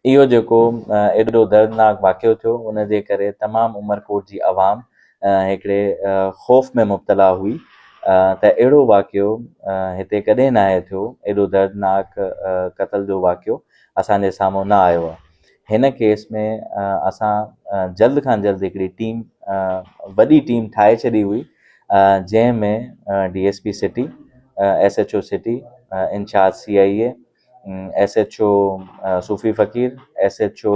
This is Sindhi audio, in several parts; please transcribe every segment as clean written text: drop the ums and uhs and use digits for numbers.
اهو جيڪو ايڏو دردناڪ واقعو ٿيو ان جي ڪري تمام عمرڪوٽ جي عوام هڪڙي خوف ۾ مبتلا هئي ته اهڙو واقعو هتي ڪڏهن ناهي ٿيو، ايڏو دردناڪ قتل جو واقعو اسان جي سامهون نه آيو آهي. هن ڪيس ۾ اسان جلد کان جلد هڪڙي ٽيم وڏي ٽيم ٺاهي ڇڏي هئي جنهن ۾ D S P city, S H O city, incharge C I A, S H O Sufi Faqir, S H O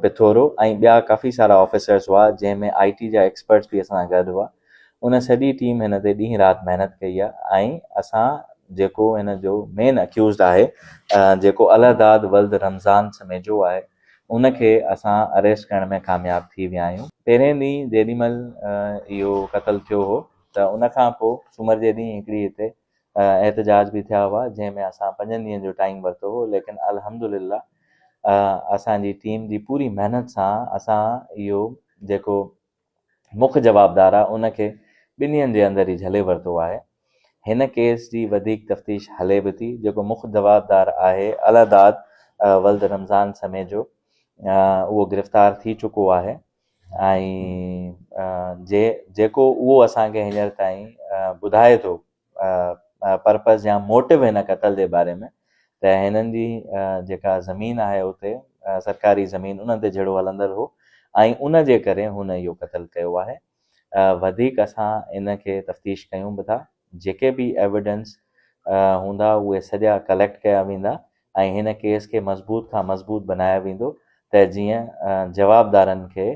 Pithoro ۽ ٻيا ڪافي سارا آفيسرس هئا جنهن ۾ آئي ٽي جا ايڪسپرٽس به اسان سان گڏ هئا. ان سڄي ٽيم هن تي ڏينهن رات محنت ڪئي آهي ۽ اسان جيڪو هن جو مين اڪيوزڊ آهي جيڪو الهداد ولد رمضان سميجو آهي ان کي اسان اريسٽ ڪرڻ ۾ ڪامياب ٿي ويا آهيون. پهرين ڏينهن جيڏي مهل اهو قتل ٿيو هو ته ان کان پوء سومر جي ڏينهن هڪڙي هتي احتجاج به ٿيا هئا جنهن ۾ اسان پنجن ڏينهن جو ٽائيم ورتو هو ليڪن الحمدلله اسان جي ٽيم جي پوري محنت سان اسان اهو جيڪو مک جوابدار آهي ان کي ٻن ڏينهن جي اندر ئي جهلي ورتو آهي هن ڪيس جي وڌيڪ تفتيش هلي به ٿي جيڪو مک جوابدار آهي الهداد ولد رمضان سميجو اهو گرفتار ٿي چڪو آهي ۽ جي جيڪو اهو اسان کي هينئر تائين ٻڌائي ٿو پرپز يا موٽو هن قتل جي باري ۾ ته هنن جي جيڪا زمين آهي اتي سرڪاري زمين ان تي جهيڙو هلندڙ هو ۽ ان جي ڪري هن اهو قتل ڪيو آهي وڌيڪ اسان ان کي تفتيش ڪيون به ٿا جيڪي به ايويڊنس هوندا اهي سڄا ڪليڪٽ ڪيا ويندا ۽ هن ڪيس کي مضبوط کان مضبوط بنايو ويندو ته جيئن جوابدارن کي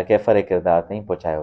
ڪيفر ڪردار تائين پهچايو وڃي.